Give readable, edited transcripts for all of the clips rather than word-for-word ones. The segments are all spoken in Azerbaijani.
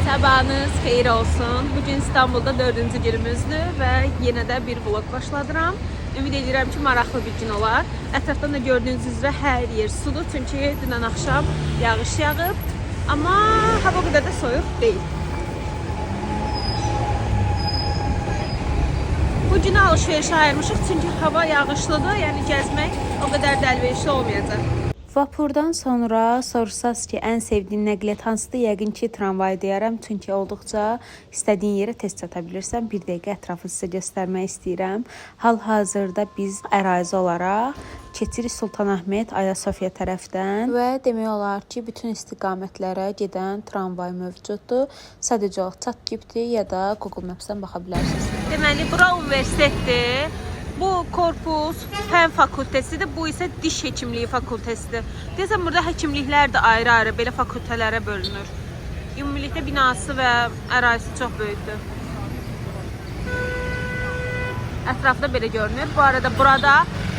Sabahınız xeyir olsun. Bugün İstanbulda 4-cü günümüzdür və yenə də bir vlog başladıram. Ümid edirəm ki, maraqlı bir gün olar. Ətrafdan da gördüyünüz üzrə hər yer sudur, çünki dünən axşam yağış yağıb. Amma hava o qədər də soyuq deyil. Bu günü alışverişə ayırmışıq, çünki hava yağışlıdır, yəni gəzmək o qədər də əlverişli olmayacaq. Vapurdan sonra soruşsaz ki, ən sevdiyim nəqliyyat hansıdır? Yəqin ki, tramvay deyərəm. Çünki olduqca istədiyin yerə tez çata bilirsən. Bir dəqiqə ətrafı sizə göstərmək istəyirəm. Hal-hazırda biz ərazi olaraq keçirik Sultanahmet, Ayasofya tərəfdən və demək olar ki, bütün istiqamətlərə gedən tramvay mövcuddur. Sadəcə olaraq ChatGPT ya da Google Maps-dən baxa bilərsiniz. Deməli, bura universitetdir. Bu korpus fən fakültəsidir, bu isə diş həkimliyi fakültəsidir. Deyəsən burada həkimliklər də ayrı-ayrı belə fakültələrə bölünür. Ümumilikdə binası və ərazisi çox böyükdür. Ətrafda belə görünür. Bu arada burada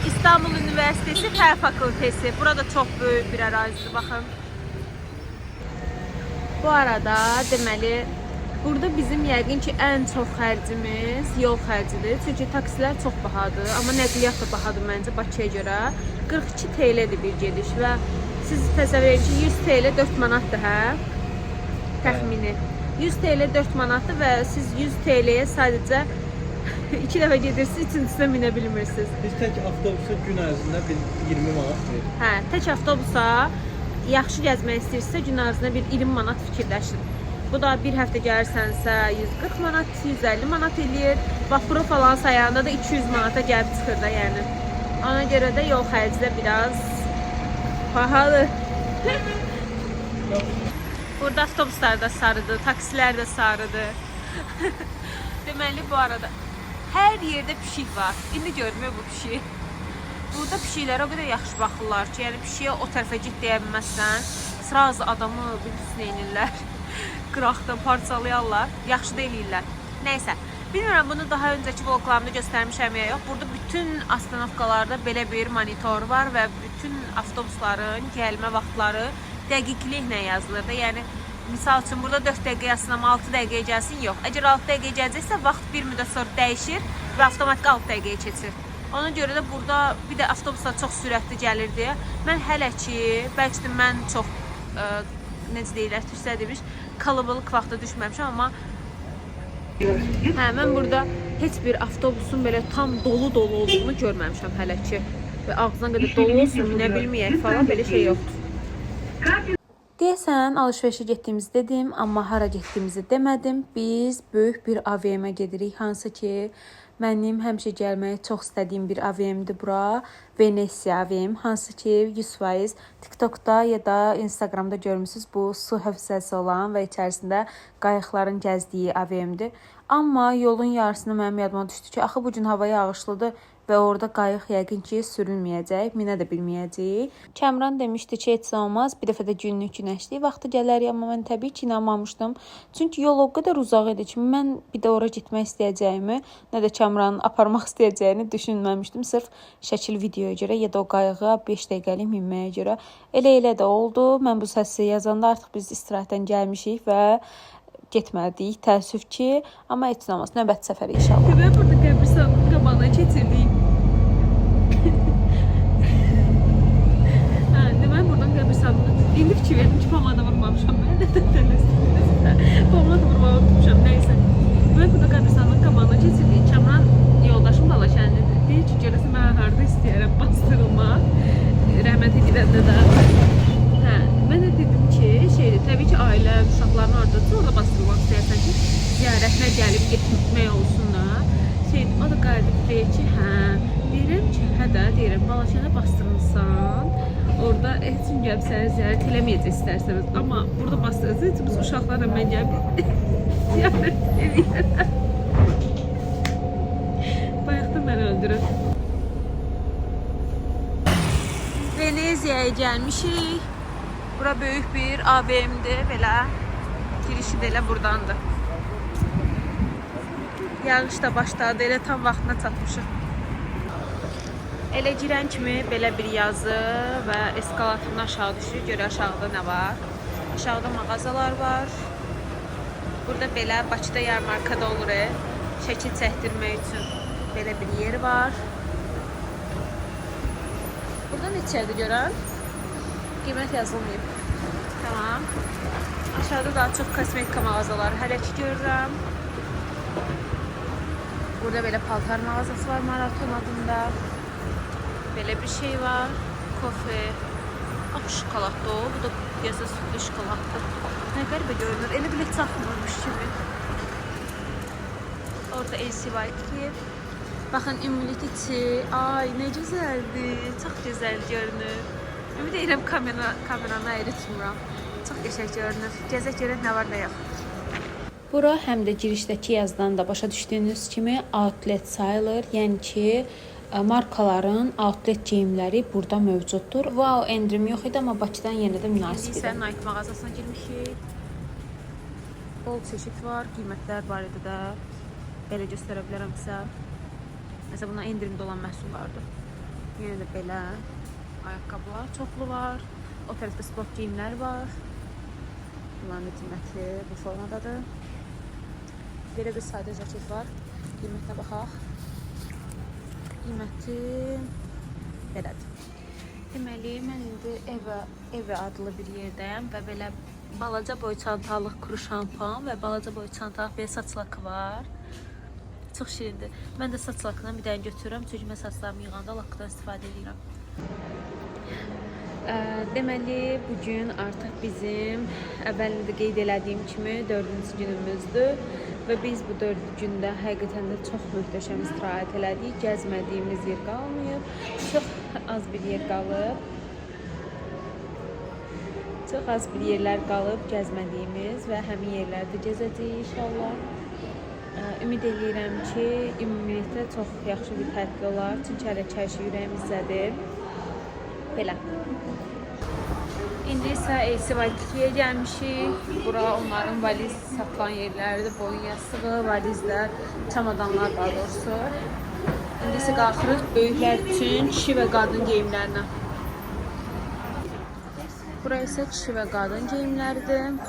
İstanbul Üniversitesi Fən Fakültesi. Burada çox böyük bir ərazidir, baxın. Bu arada deməli burada bizim yəqin ki ən çox xərcimiz yol xərcidir. Çünki taksilər çox bahadır, amma nəqliyyat da bahadır məncə Bakıya görə. 42 TL-dir bir gediş və siz təsəvvür edin ki 100 TL 4 manatdır, hə? Təxmini. 100 TL 4 manatdır və siz 100 TL-yə sadəcə 2 dəfə gedirsiniz, üçüncüsünə minə bilmirsiniz. Biz tək avtobusa gün ərzində bir 20 manat veririk. Hə, tək avtobusa yaxşı gəzmək istəyirsinizsə gün ərzində bir 20 manat fikirləşin. Bu da bir həftə gəlirsənsə 140 manat, 150 manat eləyir. Vapuru falan sayanda da 200 manata gəlib çıxır da yəni. Ona görə də yol xərci də biraz bahalı. Burada avtobuslar da sarıdır, taksilər də sarıdır. Deməli bu arada hər yerdə pişik var. İndi gördüm bu pişiyi. Burada pişiklərə o qədər yaxşı baxırlar ki, yəni pişiyə o tərəfə get deyə bilməzsən. Srazı adamı bilirsin neynirlər. Qıraqdan parçalayarlar. Yaxşı da eləyirlər. Nəysə, bilmirəm bunu daha öncəki vloglarımda göstərmişəm ya yox. Burada bütün astanovkalarda belə bir monitor var və bütün avtobusların gəlmə vaxtları dəqiqliklə yazılır da. Yəni misal üçün burada 4 dəqiqə yazsın amma 6 dəqiqəyə gəlsin, yox. Əgər 6 dəqiqəyə gələcəksə vaxt bir müddət sonra dəyişir və avtomatik 6 dəqiqəyə keçir. Ona görə də burada bir də avtobuslar çox sürətli gəlir deyə mən hələ ki, bəlkə də mən çox necə deyirlər, türkcə demiş, kalabalıq vaxta düşməmişəm, amma hə, mən burada heç bir avtobusun belə tam dolu-dolu olduğunu görməmişəm hələ ki. Və ağzına qədər dolu olsun, minə bilməyək falan belə şey yoxdur. Deyəsən alışverişə getdiyimizi dedim, amma hara getdiyimizi demədim. Biz böyük bir AVM-ə gedirik, hansı ki mənim həmişə gəlməyi çox istədiyim bir AVM-dir bura. Venesiya AVM, hansı ki 100% TikTokda ya da Instagramda görmüsüz, bu su hövzəsi olan və içərisində qayıqların gəzdiyi AVM-dir. Amma yolun yarısında mənim yadıma düşdü ki, axı bu gün hava yağışlıdır və orada qayıq yəqin ki sürülməyəcək, minə də bilməyəcəyik. Kəmran demişdi ki, heç olmaz, bir dəfə də günlük günəşli vaxtı gələrik, amma mən təbii ki inanmamışdım. Çünki yol o qədər uzaq idi ki, mən bir də ora getmək istəyəcəyimi, nə də Kəmranın aparmaq istəyəcəyini düşünməmişdim. Sırf şəkil videoya görə ya da o qayığa 5 dəqiqəlik minməyə görə. Elə-elə də oldu. Mən bu səsi yazanda artıq biz istirahətdən gəlmişik və getmədik, təəssüf ki, amma heç olmaz. Növbəti səfər inşallah. Demək burada qəbristanlığın qabağına keçirdik. Hə, demək buradan qəbristanlığa. İndi fikir verdim ki, pomada vurmamışam. Mən də tələsdim. Pomada vurmağı unutmuşam, nəysə. Demək burada qəbristanlığın qabağına keçirdik. Kamran yoldaşım Balakənlidir. Deyir ki, görəsən mən harda istəyərəm bastırılmaq. Rəhmətə gedəndə də. Hə, mən də dedim ki, şeydir, təbii ki, ailə, uşaqların oradadır, orada bastırılmaq istəyərsən ki, ziyarətinə gəlib getmək olsun da. Şey, o da qayıdıb deyir ki, hə, deyirəm ki, hə də, deyirəm, Balakəndə bastırılsan, orada heç kim gəlib səni ziyarət eləməyəcək istərsəniz. Amma burada bastırılsa, heç biz uşaqlarla mən gəlib ziyarət eləyərəm. Bayaqdan məni öldürür. Veneziyaya gəlmişik. Bura böyük bir AVM-dir belə. Girişi də elə burdandır. Yağış da başladı, elə tam vaxtına çatmışıq. Elə girən kimi belə bir yazı və eskalatordan aşağı düşürük. Görə aşağıda nə var. Aşağıda mağazalar var. Burada belə Bakıda yarmarkada olur. Şəkil çəkdirmək üçün belə bir yer var. Burada neçədir görən? Qiymət yazılmayıb. Tamam. Aşağıda daha çox kosmetika mağazaları hələ ki görürəm. Burada belə paltar mağazası var Maraton adında. Belə bir şey var. Kofe. Ağ şokoladdır o. Bu da deyəsən südlü şokoladdır. Nə qəribə görünür. Elə belə çaxmırmış kimi. Orada LC Waikiki. Baxın ümumiyyətlə içi. Ay nə gözəldir. Çox gözəl görünür. Ümid edirəm kameranı əyri tutmuram. Çox qəşəng görünür. Gəzək görək nə var nə yox. Bura həm də girişdəki yazıdan da başa düşdüyünüz kimi outlet sayılır. Yəni ki, markaların outlet geyimləri burada mövcuddur. Wow, endirim yox idi, amma Bakıdan yenə də İndi münasib isə idi. Nike mağazasına girmişik. Bol çeşid var, qiymətlər barədə də belə göstərə bilərəm sizə. Məsələn, bunlar endirimdə olan məhsullardır. Yenə də belə ayaqqabılar çoxlu var. O tərəfdə sport geyimlər var. Bunların da qiyməti bu formadadır. Belə bir sadə jaket var. Qiymətinə baxaq. Qiyməti belədir. Deməli, mən indi Evə adlı bir yerdəyəm və belə balaca boy çantalıq kuru şampuan və balaca boy çantalıq belə saç lakı var. Çox şirindir. Mən də saç lakından bir dənə götürürəm, çünki mən saçlarımı yığanda lakdan istifadə edirəm. Deməli, bu gün artıq bizim əvvəlində də qeyd elədiyim kimi 4-cü günümüzdür və biz bu 4 gündə həqiqətən də çox möhtəşəm istirahət elədik. Gəzmədiyimiz yer qalmayıb. Çox az bir yer qalıb. Çox az bir yerlər qalıb gəzmədiyimiz və həmin yerlərdə gəzəcəyik inşallah. Ümid eləyirəm ki, ümumiyyətlə çox yaxşı bir tətil olar. Çünki hələ ki, hər şey ürəyimizdədir. Belə. İndi isə LC Waikiki'yə gəlmişik. Bura onların valiz satılan yerləridir. Boyun yastığı, valizlər, çamadanlar daha doğrusu. İndi isə qalxırıq böyüklər üçün kişi və qadın geyimlərinə. Bura isə kişi və qadın geyimləridir.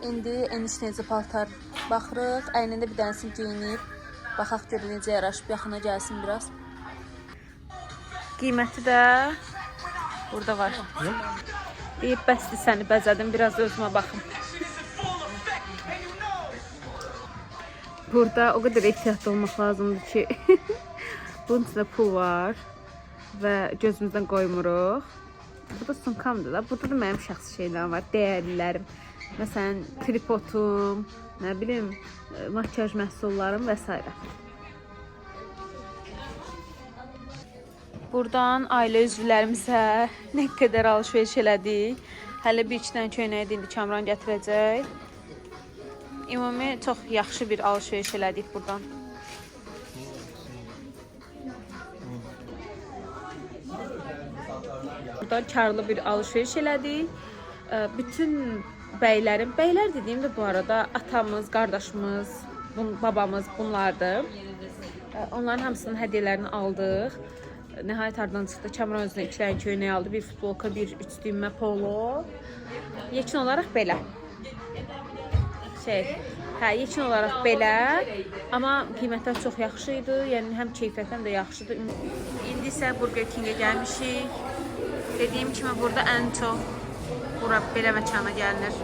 İndi eniş necə paltar baxırıq. Əynində bir dənəsini geyinib. Baxaq görə necə yaraşıb, yaxına gəlsin biraz. Qiyməti də burada var. Deyib, bəsdir səni bəzədim, biraz da özümə baxım. Burada o qədər ehtiyatlı olmaq lazımdır ki, bunun içində pul var və gözümüzdən qoymuruq. Bu da sumkamdır da. Burada da mənim şəxsi şeylərim var, dəyərlilərim. Məsələn, tripodum, nə bilim, makyaj məhsullarım və s. Buradan ailə üzvlərimizə nə qədər alış-veriş elədik. Hələ bir iki dənə köynəyi də indi Kamran gətirəcək. Ümumi çox yaxşı bir alış-veriş elədik buradan. Buradan karlı bir alış-veriş elədik. Bütün bəylərin, bəylər dediyim də bu arada atamız, qardaşımız, babamız bunlardır. Onların hamısının hədiyyələrini aldıq. Nəhayət hardan çıxdı? Kamran özünə 2 dənə köynək aldı. Bir futbolka, bir üç düymə polo. Yekun olaraq belə. Yekun olaraq belə. Amma qiymətlər çox yaxşı idi. Yəni həm keyfiyyət həm də yaxşıdır. İndi isə Burger King-ə gəlmişik. Dediyim kimi burada ən çox bura belə məkana gəlinir.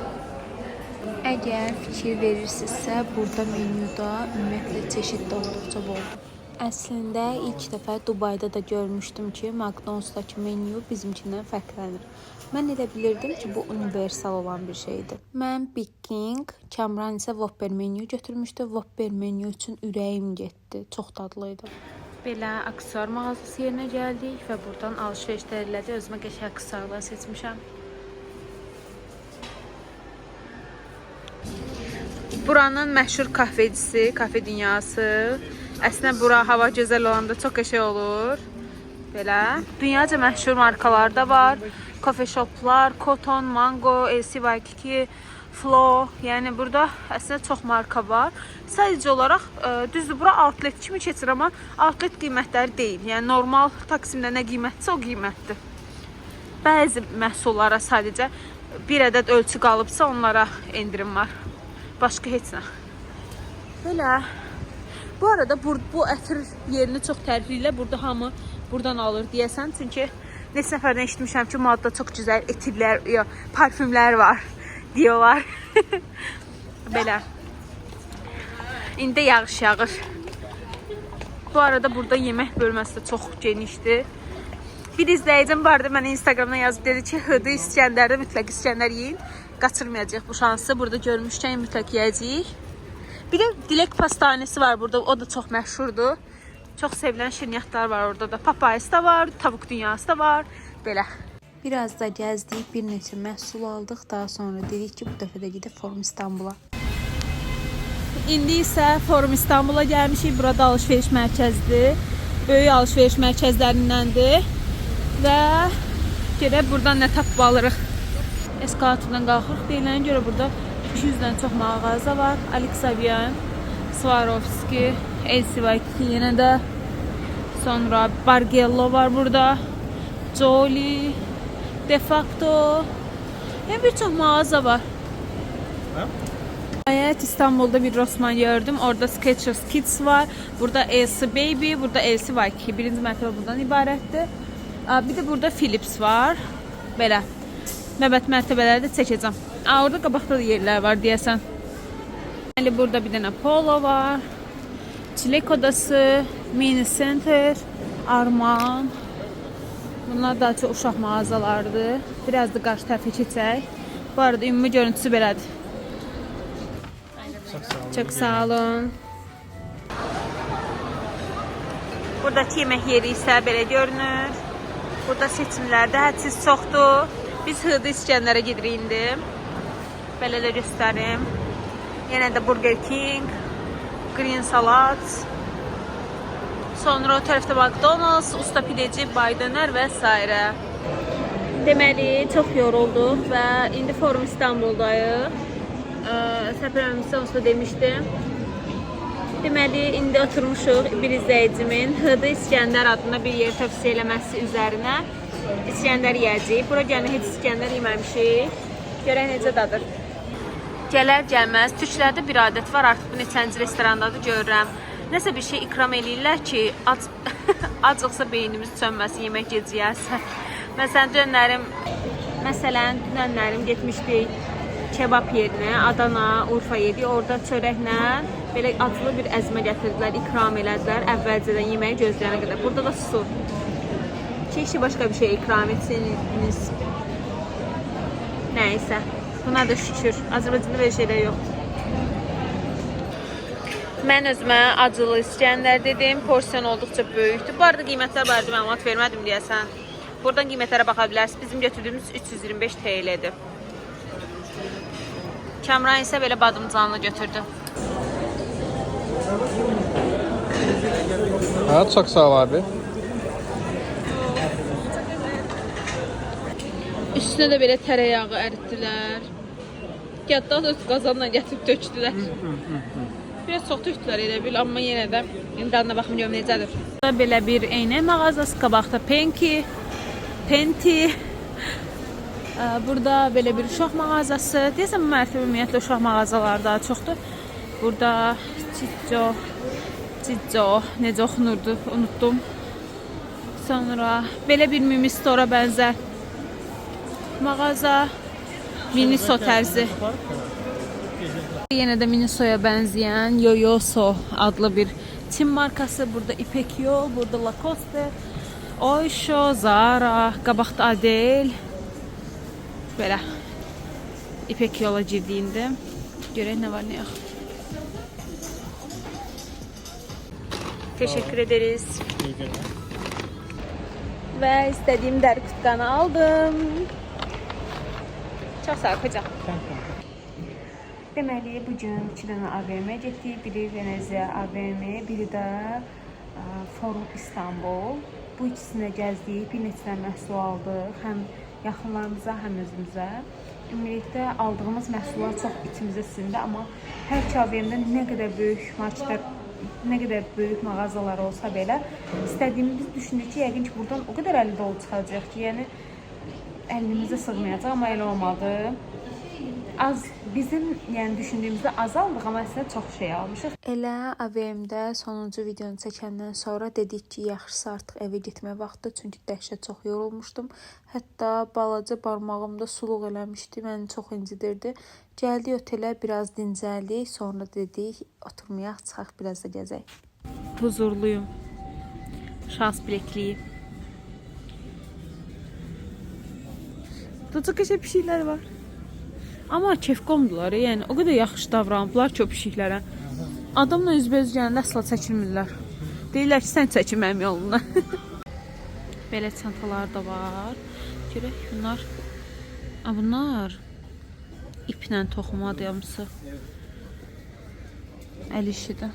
Əgər fikir verirsinizsə, burada menyuda ümumiyyətlə çeşid də olduqca boldur. Əslində ilk dəfə Dubayda da görmüşdüm ki, McDonald's-dakı menyu bizimkindən fərqlənir. Mən elə bilirdim ki, bu universal olan bir şeydir. Mən Big King, Kamran isə Whopper menyu götürmüşdü. Whopper menyu üçün ürəyim getdi. Çox dadlı idi. Belə aksesuar mağazası yerinə gəldik və buradan alış-verişlər elədik. Özümə qəşəng aksesuarlar seçmişəm. Buranın məşhur kafecisi, kafe dünyası. Əslində bura hava gözəl olanda çox qəşəng olur. Belə. Dünyaca məşhur markalar da var. Coffee shoplar, Koton, Mango, LC Waikiki, Flo, yəni burada əslində çox marka var. Sadəcə olaraq düzdür, bura outlet kimi keçir, amma outlet qiymətləri deyil. Yəni normal Taksimdə nə qiymətsə o qiymətdir. Bəzi məhsullara sadəcə bir ədəd ölçü qalıbsa onlara endirim var. Başqa heç nə. Belə. Bu arada bu ətir yerini çox tərifləyirlər. Burada hamı buradan alır deyəsən. Çünki neçə nəfərdən eşitmişəm ki, Madda çox gözəl ətirlər, ya, parfümlər var diyorlar. Belə. İndi yağış yağır. Bu arada burada yemək bölməsi də çox genişdir. Bir izləyicim vardı, mənə Instagramdan yazıb dedi ki, Hıdı İskəndərdə mütləq İskəndər yeyin. Qaçırmayacağıq bu şansı. Burada görmüşkən mütləq yeyəcəyik. Bir də Dilek pastanesi var burada. O da çox məşhurdur. Çox sevilən şirniyyatlar var orada da. Papayası da var, tavuk dünyası da var. Belə. Biraz da gəzdik, bir neçə məhsul aldıq. Daha sonra dedik ki, bu dəfə də gedib Forum İstanbula. İndi isə Forum İstanbula gəlmişik. Burada alış-veriş mərkəzidir. Böyük alış-veriş mərkəzlərindəndir. Və gedək buradan nə tapıb alırıq. Eskalatordan qalxırıq. Deyilənə görə burada 200-dən çox mağaza var. Alexavian, Swarovski, LCY2 yenə də. Sonra Bargello var burada. Jolie, De Facto. Yəni bir çox mağaza var. Hə? Nəhayət İstanbulda bir Rossmann gördüm. Orada Skechers Kids var. Burada LC Baby, burada LC Waikiki. Birinci mərtəbə bundan ibarətdir. Bir də burada Philips var. Belə. Növbəti mərtəbələri də çəkəcəm. Orada qabaqda da yerlər var deyəsən. Deməli burada bir dənə Polo var. Çilek odası, Mini Center, Arman. Bunlar daha çox uşaq mağazalarıdır. Biraz da qarşı tərəfə keçək. Bu arada ümumi görüntüsü belədir. Çox sağ olun. Çok sağ olun. Buradakı yemək yeri isə belə görünür. Burada seçimlər də hədsiz çoxdur. Biz Hıdı İskəndərə gedirik indi. Belə də göstərim. Yenə də Burger King, Green Salad. Sonra o tərəfdə McDonald's, Usta Pideci, Bay Döner və s. Deməli, çox yorulduq və indi Forum İstanbuldayıq. Səhv eləmirəmsə onsuz da demişdim. Deməli, indi oturmuşuq bir izləyicimin Hıdı İskəndər adında bir yer tövsiyə eləməsi üzərinə İskəndər yeyəcəyik. Bura gələn heç İskəndər yeməmişik. Görək necə dadır. Gələr gəlməz türklərdə bir adət var, artıq bu neçənci restorandadır görürəm. Nəsə bir şey ikram eləyirlər ki, ac acıqsa beynimiz sönməsin, yemək gec yeyərsən. Məsələn, dünənlərim getmişdik kebab yerinə, Adana, Urfa yedik. Orada çörəklə belə acılı bir əzmə gətirdilər, ikram elədilər əvvəlcədən yeməyi gözləyənə qədər. Burada da su. Keşke başqa bir şey ikram etseniz. Nəysə. Buna da şükür. Azərbaycanda belə şeylər yoxdur. Mən özümə acılı İskəndər dedim. Porsiyon olduqca böyükdür. Bu arada qiymətlər barədə məlumat vermədim deyəsən. Buradan qiymətlərə baxa bilərsiniz. Bizim götürdüyümüz 325 TL-dir. Kamran isə belə badımcanlı götürdü. Hə, çox sağ ol abi. Üstünə də belə tərəyağı əritdilər. Daha doğrusu qazanla gətirib tökdülər. Biraz çox tökdülər elə bil, amma yenə də indi dadına baxım görüm necədir. Burada belə bir eynək mağazası, qabaqda Penki, Penti. Burada belə bir uşaq mağazası. Deyəsən bu mərtəbə ümumiyyətlə uşaq mağazaları daha çoxdur. Burada Cicco, Cicco necə oxunurdu, unutdum. Sonra belə bir Mimi Store-a bənzər mağaza, Miniso tərzi. Yenə də Minisoya bənzəyən Yoyoso adlı bir Çin markası. Burada İpek Yol, burada Lacoste, Oysho, Zara, qabaqda Adele. Belə İpek Yola girdik indi. Görək nə var, nə yox. Teşekkür ederiz. İyi günler. Və istədiyim dəri kutkanı aldım. Çox sağ ol qoca. Deməli, bu gün 2 dənə AVM getdik. Biri Venezia AVM, biri də Forum İstanbul. Bu ikisinə gəzdik, bir neçə dənə məhsul aldıq. Həm yaxınlarımıza, həm özümüzə. Ümumilikdə aldığımız məhsullar çox içimizə sindi, amma hər iki AVM-də nə qədər böyük marketlər, nə qədər böyük mağazalar olsa belə, istədiyimiz biz düşündük ki, yəqin ki, buradan o qədər əli dolu çıxacaq ki, yəni əlimizə sığmayacaq, amma elə olmadı. Az bizim yəni düşündüyümüzdə az aldıq, amma əslində çox şey almışıq. Elə AVM-də sonuncu videonu çəkəndən sonra dedik ki, yaxşısı artıq evə getmək vaxtıdır, çünki dəhşət çox yorulmuşdum. Hətta balaca barmağımda suluq eləmişdi, məni çox incidirdi. Gəldik otelə, biraz dincəldik, sonra dedik oturmayaq, çıxaq biraz da gəzək. Huzurluyum. Şans bilekliyim. Burada çox qəşəng pişiklər var. Amma kefkomdular, yəni o qədər yaxşı davranıblar ki, o pişiklərə. Adamla üzbəüz gələndə əsla çəkinmirlər. Deyirlər ki, sən çəkin mənim yolumdan. Belə çantalar da var. Görək bunlar. A, bunlar iplə toxumadır hamısı. Əl işidir.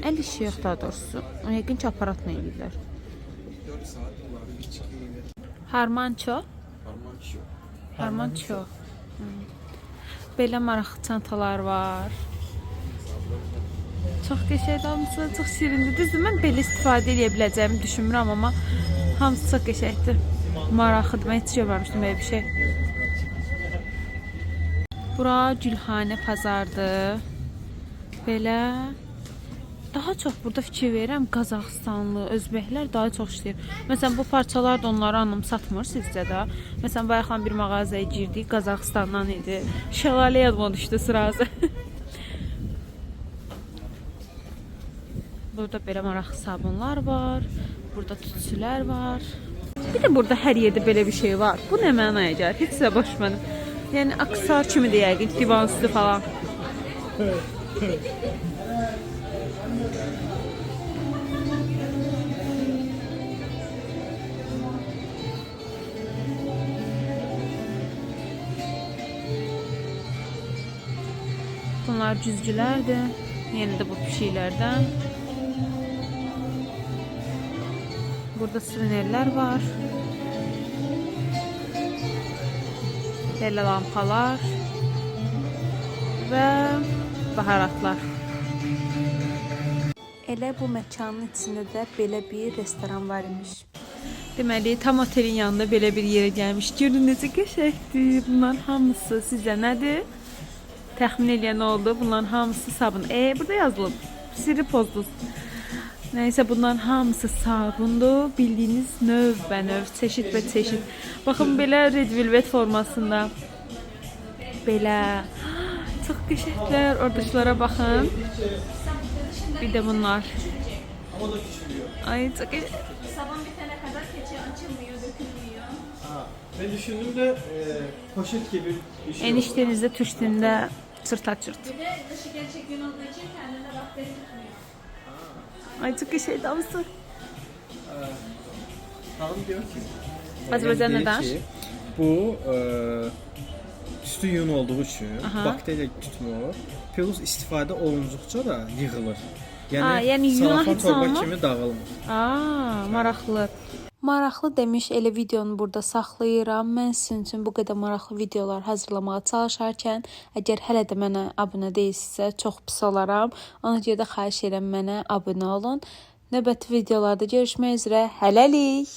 Əl işi yox daha doğrusu. Yəqin ki, aparatla eləyirlər. Harmanço. Harmanço. Belə maraqlı çantalar var. Çox qəşəngdir hamısı, çox şirindir. Düzdür, mən belə istifadə edə biləcəyimi düşünmürəm, amma hamısı çox qəşəngdir. Maraqlıdır. Mən heç görməmişdim belə bir şey. Bura Gülxanə pazardır. Belə daha çox burada fikir verirəm Qazaxıstanlı, özbəklər daha çox işləyir. Məsələn, bu parçalar da onları anım satmır sizcə də. Məsələn, bayaqdan bir mağazaya girdik, Qazaxıstandan idi. Şəlalə yadıma düşdü sırası. Burada belə maraqlı sabunlar var. Burada tütsülər var. Bir də burada hər yerdə belə bir şey var. Bu nə mənaya gəlir? Heç də baş mənim. Yəni aksesuar kimi də yəqin ki, divan üstü falan. Bunlar cüzgülərdir. Yenə də bu pişiklərdən. Burada suvenirlər var. Belə lampalar və baharatlar. Elə bu məkanın içində də belə bir restoran var imiş. Deməli, tam otelin yanında belə bir yerə gəlmiş. Görün necə qəşəngdir. Bunların hamısı sizcə nədir? Təxmin eləyən oldu. Bunların hamısı sabun. Burada yazılıb. Sirri pozduz. Nəysə, bunların hamısı sabundur. Bildiyiniz növbənöv, çeşid və çeşid. Baxın, belə Red Velvet formasında. Belə. Çox qəşənglər. Oradakılara baxın. Bir də bunlar. Ay, çox qəşəng. Sabun bitene kadar keçe açılmıyor, dökülmüyor. Ha, ben düşündüm de poşet gibi bir şey. Eniştenizdə türkdüyündə çırta çırt. Bir de dışı gerçek yün olduğu için kendine bakteri tutmuyor. Ay, çox qəşəngdir hamısı. Hanım diyor ki. Azərbaycan deyir nə danış? ki, Bu üstü yun olduğu üçün Aha. bakteriya tutmur. Plus istifadə olunduqca da yığılır. Yəni, Ha, yəni yuna salafan heç torba alınmır? kimi dağılmır. Aa, maraqlı. Maraqlı demiş, elə videonu burada saxlayıram. Mən sizin üçün bu qədər maraqlı videolar hazırlamağa çalışarkən, əgər hələ də mənə abunə deyilsinizsə, çox pis olaram. Ona görə də xahiş edirəm mənə abunə olun. Növbəti videolarda görüşmək üzrə. Hələlik.